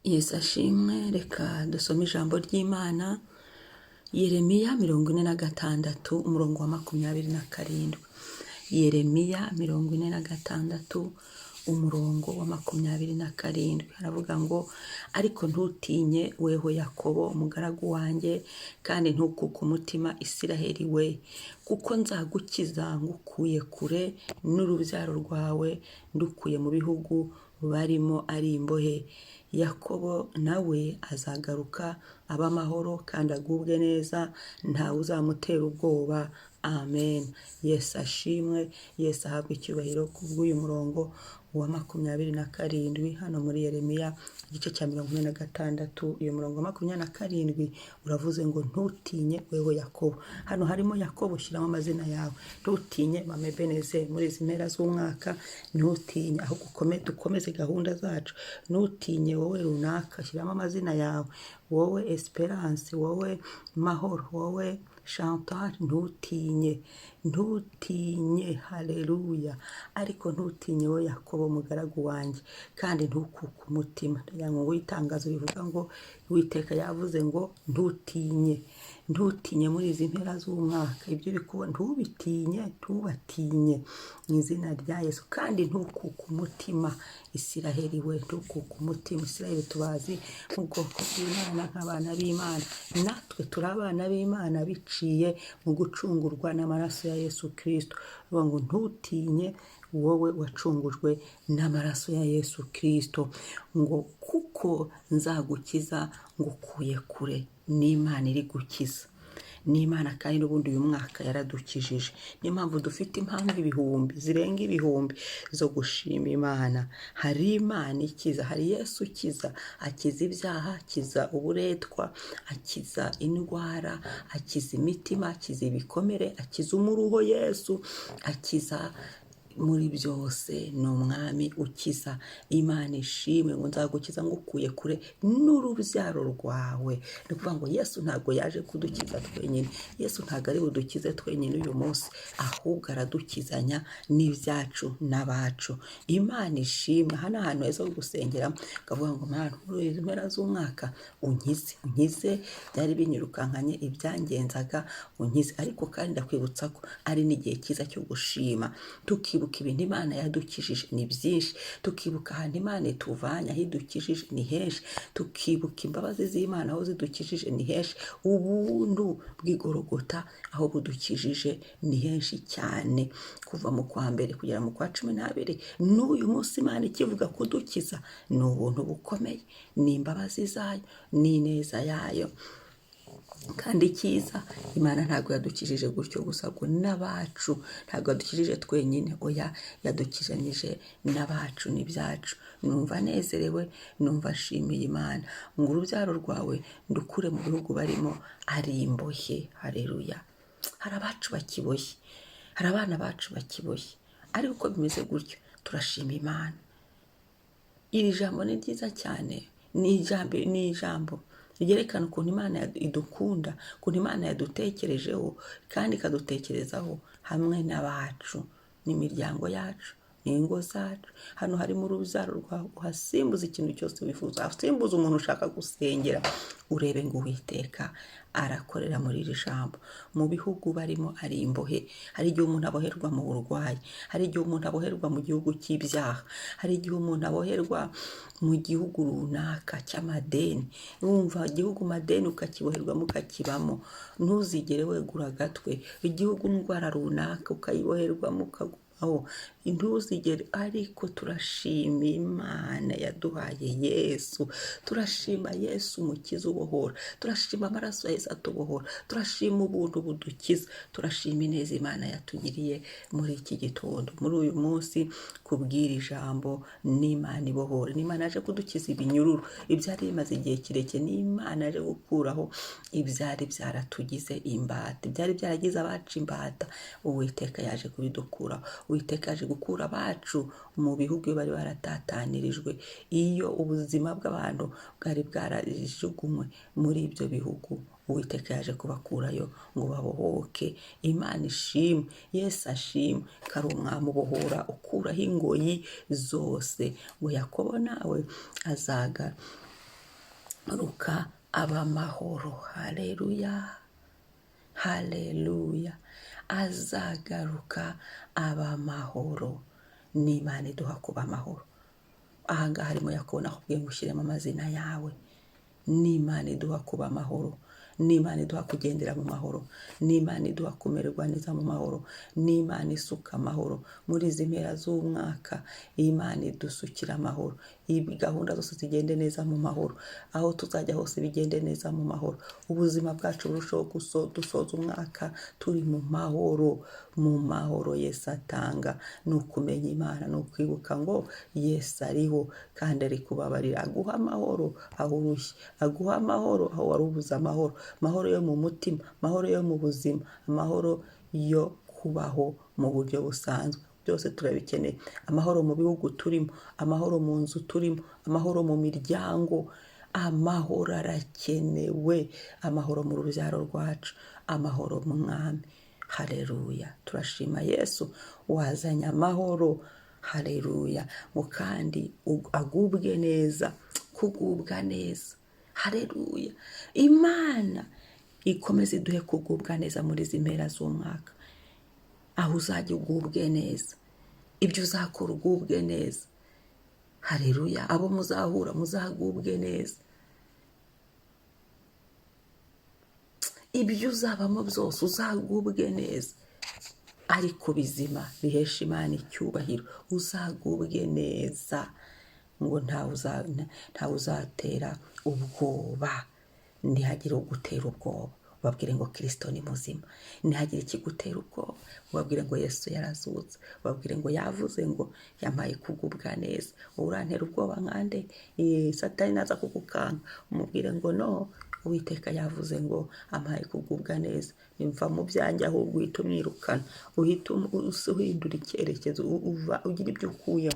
Yesu ashimwe. Reka dusome ijambo ry'Imana. Yeremiya 46, umurongo wa 27. Yeremiya 46, umurongo wa 27, haravuga ngo: "Ariko ntutinye, weho Yakobo umugaragu wanjye, kandi ntukuke umutima, Isiraheli we, kuko nzagukiza ngukuye kure, n'urubyaro rwawe ndukuye mu bihugu barimo ari imbohe. Yakobo nawe azagaruka abe amahoro kandi agubwe neza, ntawe uzamutera ubwoba." Amen. Yesu ashimwe, Yesu ahabwe icyubahiro kubw'uyu murongo wa 27 hano muri Yeremiya igice cya 46. Uyu murongo wa 27 uravuze ngo: "Ntutinye, wewe Yakobo." Hano harimo Yakobo, shyiramo amazina yawe. Ntutinye, Mame Beneze, muri izi mpera z'umwaka ntutinye, ahubwo dukomeze gahunda zacu. Ntutinye wowe runaka, shyiramo amazina yawe, wowe Esperance, wowe Mahoro, wowe Chantal, ntutinye, ntutinye. Haleluya. "Ariko ntutinye wowe Yakobo umugaragu wanjye, kandi ntukuke umutima." Ndagira ngo nguhe itangazo rivuga ngo Uwiteka yavuze ngo ntutinye, ntutinye muri izi mpera z'umwaka. Ibyo uri kubona ntubitinye, ntubatinye mu izina rya Yesu. "Kandi ntukuke umutima, Isiraheli we, ntukuke umutima." Isiraheli tubazi nk'ubwoko bw'Imana, nk'abana b'Imana. Natwe turi abana b'Imana biciye mu gucungurwa n'amaraso ya Yesu Kirisito. Bavuga ngo ntutinye wowe wacungujwe n'amaraso ya Yesu Kirisito, ngo kuko nzagukiza ngukuye kure. N'Imana iri gukiza, n'Imana kandi n'ubundi uyu mwaka yaradukijije. Niyo mpamvu dufite impamvu ibihumbi zirenga ibihumbi zo gushima Imana. Hari Imana ikiza, hari Yesu ukiza, akiza ibyaha, akiza uburetwa, akiza indwara, akiza imitima, akiza ibikomere, akiza umuruho. Yesu akiza muri byose, ni umwami ukiza. Imana ishimwe. Ngo nzagukiza ngukuye kure n'urubyaro rwawe. Ni ukuvuga ngo Yesu ntabwo yaje kudukiza twenyine, Yesu ntabwo ari budukize twenyine uyu munsi, ahubwo aradukizanya n'ibyacu n'abacu. Imana ishimwe. Aha ni ahantu heza ho gusengera, ukavuga ngo: "Mana, muri izi mpera z'umwaka unkize, unkize byari binyirukankanye, ibyangenzaga, unkize." Ariko kandi ndakwibutsa ko ari n'igihe cyiza cyo gushima, tukibuka ibintu Imana yadukijije, ni byinshi, tukibuka ahantu Imana ituvanye, aho idukijije ni henshi, tukibuka imbabazi z'Imana aho zidukijije ni henshi, ubuntu bw'igorogota aho budukijije ni henshi cyane. Kuva mu kwa mbere kugera mu kwa 12 n'uyu munsi Imana ikivuga kudukiza, ni ubuntu bukomeye, ni imbabazi zayo, ni ineza yayo. Kandi icyiza, Imana ntabwo yadukijije gutyo gusa, ngo n'abacu, ntabwo yadukijije twenyine, oya, yadukijanyije n'abacu n'ibyacu. Numva nezerewe, numva nshimiye Imana. Ngo urubyaro rwawe ndukure mu bihugu barimo ari imbohe. Hareruya. Hari abacu bakiboshye, hari abana bacu bakiboshye, ariko uko bimeze gutyo turashima Imana. Iri jambo ni ryiza cyane, ni ijambo ryerekana ukuntu Imana idukunda, ukuntu Imana yadutekerejeho kandi ikadutekerezaho hamwe n'abacu n'imiryango yacu n'ingo zacu. Hano harimo urubyaro rwawe, uhasimbuza ikintu cyose wifuza, uhasimbuza umuntu ushaka gusengera, urebe ngo Uwiteka arakorera muri iri jambo. Mu bihugu barimo ari imbohe. Hari igihe umuntu aboherwa mu burwayi, hari igihe umuntu aboherwa mu gihugu cy'ibyaha, hari igihe umuntu aboherwa mu gihugu runaka cy'amadeni. Wumva igihugu madeni ukakiboherwamo, ukakibamo, ntuzigere wegura agatwe. Igihugu indwara runaka ukayiboherwamo, ukagumaho, ntuzigere. Ariko turashima Imana yaduhaye Yesu, turashima Yesu umukiza ubohora, turashima amaraso ya Yesu atubohora, turashima ubuntu budukiza, turashima ineza Imana yatugiriye muri iki gitondo, muri uyu munsi, kubwira ijambo. N'Imana ibohora, n'Imana yaje kudukiza ibinyururu, ibyari bimaze igihe kirekire, n'Imana yaje gukuraho ibyari byaratugize imbata, ibyari byaragize abacu imbata. Uwiteka yaje kubidukuraho. Uwiteka yaje gukura abacu mu bihugu iyo bari baratatanirijwe, iyo ubuzima bw'abantu bwari bwarajugunywe muri ibyo bihugu. Uwiteka yaje kubakurayo ngo babohoke. Imana ishimwe, Yesu ashimwe ko ari umwami ubohora, ukuraho ingoyi zose. Ngo Yakobo nawe azaga aba amahoro. Haleluya, haleluya, azagaruka aba amahoro. N'Imana iduha kuba amahoro. Ahangaha harimo Yakobo, nakubwiye ngo ushyiremo amazina yawe. N'Imana iduha kuba amahoro, n'Imana iduha kugendera mu mahoro, n'Imana iduha kumererwa neza mu mahoro, n'Imana isuka amahoro muri izi mpera z'umwaka. Imana idusukira amahoro, gahunda zose zigende neza mu mahoro, aho tuzajya hose bigende neza mu mahoro, ubuzima bwacu burusheho dusoza umwaka turi mu mahoro, mu mahoro Yesu atanga. Ni ukumenya Imana, ni ukwibuka ngo Yesu ariho kandi ari kubabarira, aguha amahoro aho urushye, aguha amahoro aho wari ubuze amahoro, amahoro yo mu mutima, amahoro yo mu buzima, amahoro yo kubaho mu buryo busanzwe. Byose turabikeneye. Amahoro mu bihugu turimo, amahoro mu nzu turimo, amahoro mu miryango, amahoro arakenewe, amahoro mu rubyaro rwacu, amahoro mu mwami. Haleluya, turashima Yesu wazanye amahoro. Haleluya, ngo kandi agubwe neza, kugubwa neza. Haleluya, Imana ikomeze iduhe kugubwa neza muri izi mpera z'umwaka. Aho uzajya ugubwe neza, ibyo uzakora ugubwe neza. Haleluya, abo muzahura muzagubwe neza, ibyo uzabamo byose uzagubwe neza, ariko bizima bihesha Imana icyubahiro, uzagubwe neza, ngo ntawe uzatera ubwoba. Ntihagire ugutera ubwoba, ubabwire ngo Kristo ni muzima. Ntihagire ikigutera ubwoba, ubabwire ngo Yesu yarazutse, ubabwire ngo yavuze ngo yampaye kugubwa neza. Wowe urantera ubwoba nkande? Satani naza kugukanga, umubwire ngo no, Uwiteka yavuze ngo ampaye kugubwa neza. Nimva mu byanjye, ahubwo uhita umwirukana, uhita uhindura icyerekezo, uva ugira ibyo ukuyeho,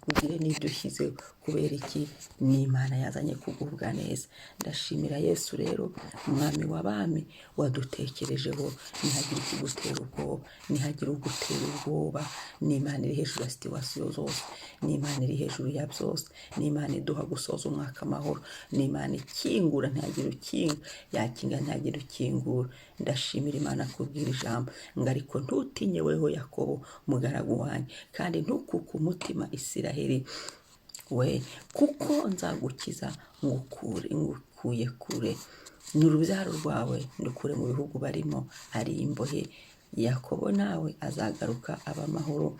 ugire n'ibyo ushyizeho. Kubera iki? Ni Imana yazanye kugubwa neza. Ndashimira Yesu rero, umwami w'abami, wadutekerejeho. Ntihagire ikigutera ubwoba, ntihagire ugutera ubwoba. Ni Imana iri hejuru ya situwasiyo zose, ni Imana iri hejuru ya byose, ni Imana iduha gusoza umwaka amahoro, ni Imana ikingura ntihagire ukinga, yakinga ntihagire ukingura. Ndashimira Imana kubwira ijambo ngo ariko ntutinye weho Yakobo mugaragu wanjye, kandi ntukuke umutima Isiraheli we, kuko nzagukiza ngukuye kure, ni urubyaro rwawe ndukure mu bihugu barimo ari imbohe. Yakobo nawe azagaruka aba amahoro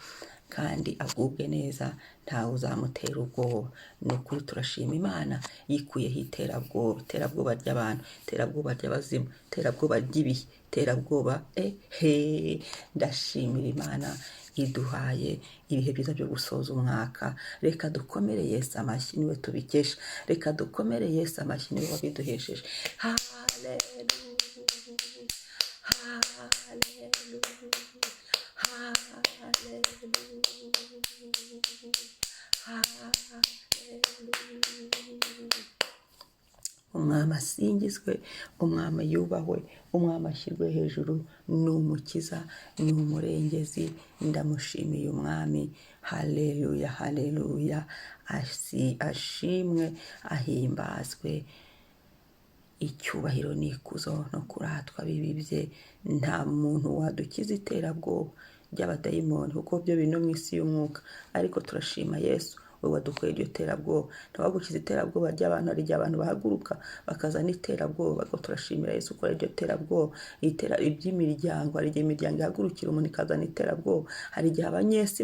kandi agubwe neza, ntawe uzamutera ubwoba. Ni ukuri turashima Imana yikuyeho iterabwoba, iterabwoba ry'abantu, iterabwoba ry'abazimu, iterabwoba ry'ibihe, iterabwoba ehe. Ndashimira Imana iduhaye ibihe byiza byo gusoza umwaka. Reka dukomere Yesu amashyi, niwe tubikesha. Reka dukomere Yesu amashyi, niwe wabiduhesheje. Haleluya, haleluya, haleluya, haleluya. Umwami asingizwe, umwami yubahwe, umwami ashyirwe hejuru. Ni umukiza, ni umurengezi. Ndamushimiye umwami. Haleluya, haleluya. Ashimwe, ahimbazwe. Icyubahiro n'ikuzo no kuratwa bibi bye. Nta muntu wadukiza iterabwoba ry'abadayimoni, kuko byo biri no mu isi y'umwuka. Ariko turashima Yesu we wadukoreye iryo terabwoba. Ntawagukiza iterabwoba ry'abantu, hari igihe abantu bahaguruka bakazana iterabwoba, ariko turashimira Yesu ukora iryo terabwoba. Iby'imiryango, hari igihe imiryango ihagurukira umuntu ikazana iterabwoba, hari igihe abanyesi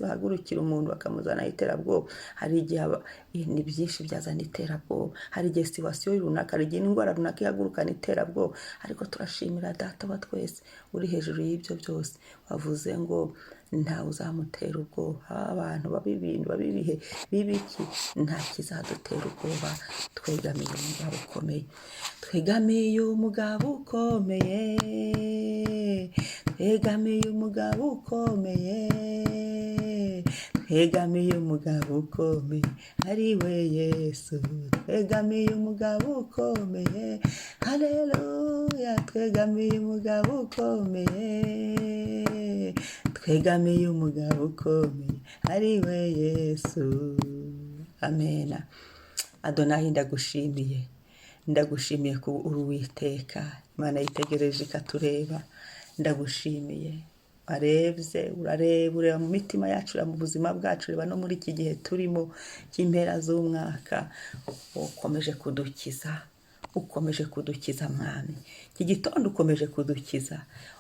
bahagurukira umuntu bakamuzana iterabwoba, hari igihe ni byinshi byazana iterabwoba, hari igihe situwasiyo runaka, hari igihe indwara runaka ihagurukana iterabwoba. Ariko turashimira Data wa twese uri hejuru y'ibyo byose, wavuze ngo ntawe uzamutera ubwoba. Haba abantu baba ibintu, baba ibihe bibiki, nta kizadutera ubwoba. Twegamiye umugabo ukomeye, twegamiye umugabo ukomeye, twegamiye umugabo ukomeye, twegamiye umugabo ukomeye, ari we Yesu. Twegamiye umugabo ukomeye, haleluya. Twegamiye umugabo ukomeye, twegamiye umugabo ukomeye, ari we Yesu. Amena. Adonayi, ndagushimiye, ndagushimiye ko uri Uwiteka Imana yitegereje ikatureba. Ndagushimiye, warebye, urareba, ureba mu mitima yacu, ureba mu buzima bwacu, ureba no muri iki gihe turimo cy'impera z'umwaka. Ukomeje kudukiza, ukomeje kudukiza, Mwami. Iki gitondo ukomeje kudukiza,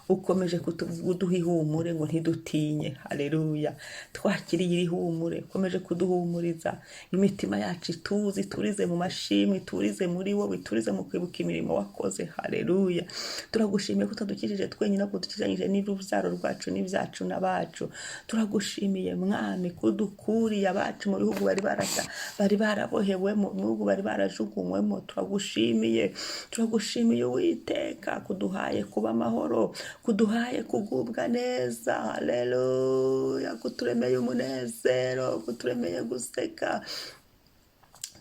ukomeje kuduha ihumure ngo ntidutinye. Haleluya! Twakiriye iri humure, ukomeje kuduhumuriza imitima yacu ituze, iturize mu mashimwe, iturize muri wowe, iturize mu kwibuka imirimo wakoze. Haleluya! Turagushimiye ko utadukijije twenyine, ahubwo dukijanyije n'urubyaro rwacu n'ibyacu n'abacu. Turagushimiye, Mwami, ko udukuriye abacu mu bihugu bari barata, bari barabohewemo, mu bihugu bari barajugunywemo. Turagushimiye, turagushimiye, Uwiteka, kuduhaye kuba amahoro, kuduhaye kugubwa neza. Haleluya! Kuturemeye umunezero, kuturemeye guseka.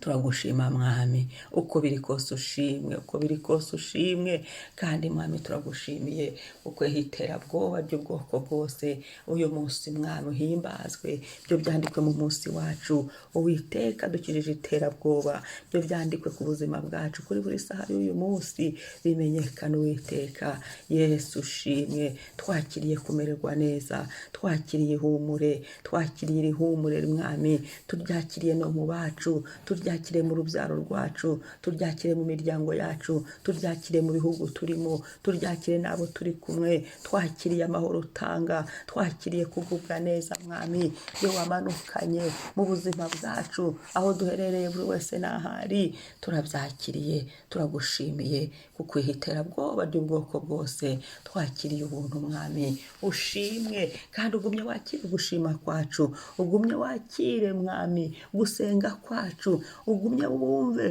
Turagushima, Mwami, uko biri kose ushimwe, uko biri kose ushimwe. Kandi Mwami, turagushimiye uko iterabwoba ry'ubwoko bwose uyu munsi. Mwami, uhimbazwe, byo byandikwe mu munsi wacu. Uwiteka, dukijije iterabwoba, byo byandikwe ku buzima bwacu kuri buri saha y'uyu munsi, bimenyekana. Uwiteka Yesu, ushimwe. Twakiriye kumererwa neza, twakiriye ihumure, twakiriye iri humure, Mwami. Turyakiriye no mu bacu, turyakire mu rubyaro rwacu, turyakire mu miryango yacu, turyakire mu bihugu turimo, turyakire n'abo turi kumwe. Twakiriye amahoro utanga, twakiriye kugubwa neza, Mwami, iyo wamanukanye mu buzima bwacu, aho duherereye buri wese n'ahari. Turabyakiriye, turagushimiye kuko iterabwoba ry'ubwoko bwose, twakiriye ubuntu. Mwami, ushimwe, kandi ugumye wakire gushima kwacu, ugumye wakire, Mwami, gusenga kwacu, ugumye wumve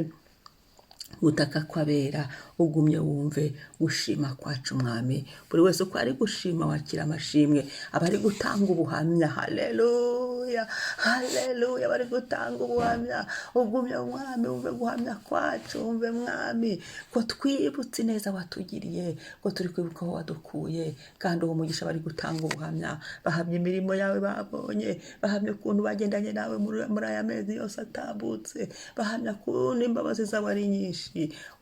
gutaka kw'abera, ugumye wumve gushima kwacu, Mwami. Buri wese uko ari gushima, wakira amashimwe, abari gutanga ubuhamya. Haleluya, haleluya! Bari gutanga ubuhamya, ugumye, Mwami, wumve guhamya kwacu. Wumve, Mwami, ko twibutse ineza watugiriye, ko turi kwibuka aho wadukuye. Kandi uwo mugisha, bari gutanga ubuhamya, bahamya imirimo yawe babonye, bahamya ukuntu bagendanye nawe muri aya mezi yose atambutse, bahamya ukuntu imbabazi zawe ari nyinshi.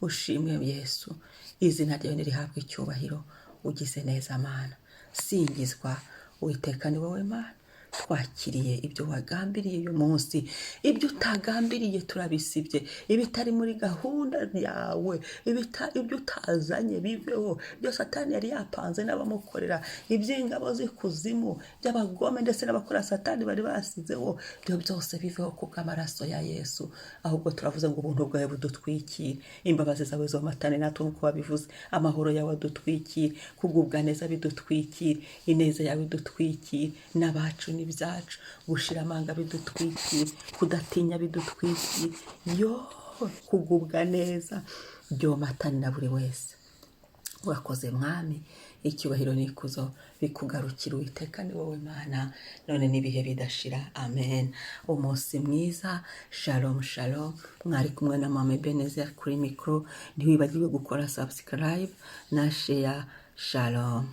Ushimwe Yesu, izina ryawe nirihabwe icyubahiro. Ugize neza, Mana, singizwa. Uwiteka, ni wowe Mana. Twakiriye ibyo wagambiriye uyu munsi, ibyo utagambiriye turabisibye, ibitari muri gahunda yawe, ibyo utazanye biveho, ibyo Satani yari yapanze n'abamukorera, iby'ingabo z'ikuzimu, by'abagome ndetse n'abakora Satani bari basizeho, ibyo byose biveho kubw'amaraso ya Yesu. Ahubwo turavuze ngo ubuntu bwawe budutwikire, imbabazi zawe zomatane natwe nk'uko wabivuze, amahoro yawe adutwikire, kugubwa neza bidutwikire, ineza yawe idutwikire n'abacu n'ibyacu, gushira amanga bidutwikire, kudatinya bidutwikire, yo kugubwa neza byomatane na buri wese. Urakoze, Mwami, icyubahiro n'ikuzo bikugarukira. Uwiteka, ni wowe Mana, none n'ibihe bidashira. Amen. Umunsi mwiza. Shalom, shalom. Mwari kumwe na Mama Ebenezer kuri mikoro. Ntiwibagirwe gukora subscribe na share. Shalom.